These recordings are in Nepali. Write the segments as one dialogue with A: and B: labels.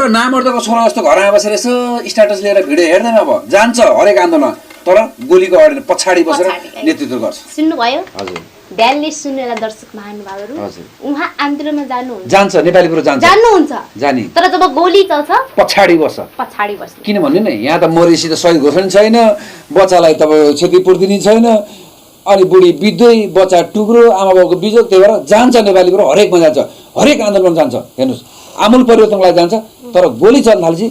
A: नामर्दको छोरा जस्तो घरमा बसेर यसो स्ट्याटस लिएर भिडियो हेर्दैन अब जान्छ हरेक आन्दोलन तर गोलीको अगाडि पछाडि बसेर नेतृत्व गर्छ
B: सुन्नुभयो
A: हजुर
B: ध्यानले सुनेर दर्शक महानुभावहरू उहाँ आन्दोलनमा
A: जान्छ नेपाली पुरो
B: जानुहुन्छ
A: जानी
B: तर जब गोली चल्छ
A: पछाडि बस्छ किन भन्नु नि यहाँ त मरेसी त सही घोषणा छैन बच्चालाई त क्षतिपूर्ति नि छैन अनि बुढी बित्दै बच्चा टुक्रो आमा बाउको बिजोग त्यही भएर जान्छ नेपाली पुरो हरेकमा जान्छ हरेक आन्दोलन जान्छ हेर्नुहोस् आमूल परिवर्तनलाई जान्छ तर गोली चल्न थाल्छ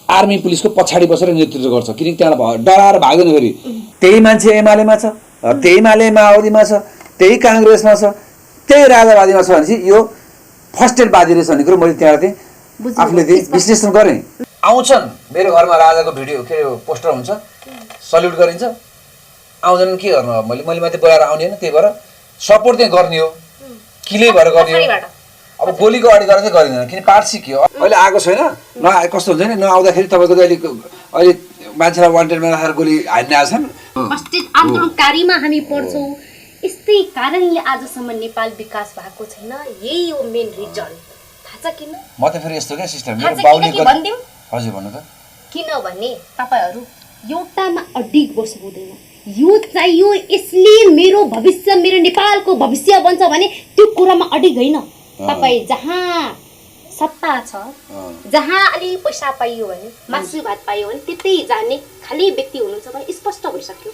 A: आर्मी पुलिसको पछाडि बसेर नेतृत्व गर्छ किनकि त्यहाँ डराएर भाग्दैन फेरि त्यही मान्छे एमालेमा छ त्यही माले माओवादीमा छ त्यही काङ्ग्रेसमा छ त्यही राजावादीमा छ भनेपछि यो फर्स्ट एडवादी रहेछ भन्ने कुरो मैले त्यहाँ आफूले विश्लेषण गरेँ आउँछन् मेरो घरमा राजाको भिडियो के पोस्टर हुन्छ सल्युट गरिन्छ आउँदैनन् के गर्नु अब मैले मात्रै बोलाएर आउने होइन त्यही भएर सपोर्ट चाहिँ गर्ने हो किले भएर गर्ने हो अब गोलीको अगाडि गरेर चाहिँ गरिँदैन किन पाठ सिक्यो अहिले आएको छैन नआए कस्तो हुन्छ नि नआउँदाखेरि तपाईँको अहिले मान्छेलाई वान्टेडमा राखेर गोली हान्ने आएको छन्
B: आन्दोलनकारीमा हामी पढ्छौँ यस्तै कारणले आजसम्म नेपाल विकास भएको छैन यही हो मेन रिजन थाहा छ किन
A: म त फेरि यस्तो क्या सिस्टर मेरो बाउले हजुर भन्नु त
B: किनभने तपाईहरू एउटामा अडिग बस्नु हुँदैन यो चाहियो यसले मेरो भविष्य मेरो नेपालको भविष्य बन्छ भने त्यो कुरामा अडिग होइन तपाईँ जहाँ सत्ता छ जहाँ अलि पैसा पाइयो भने मासु भात पाइयो भने त्यतै जाने खाली व्यक्ति हुनुहुन्छ भने स्पष्ट भइसक्यो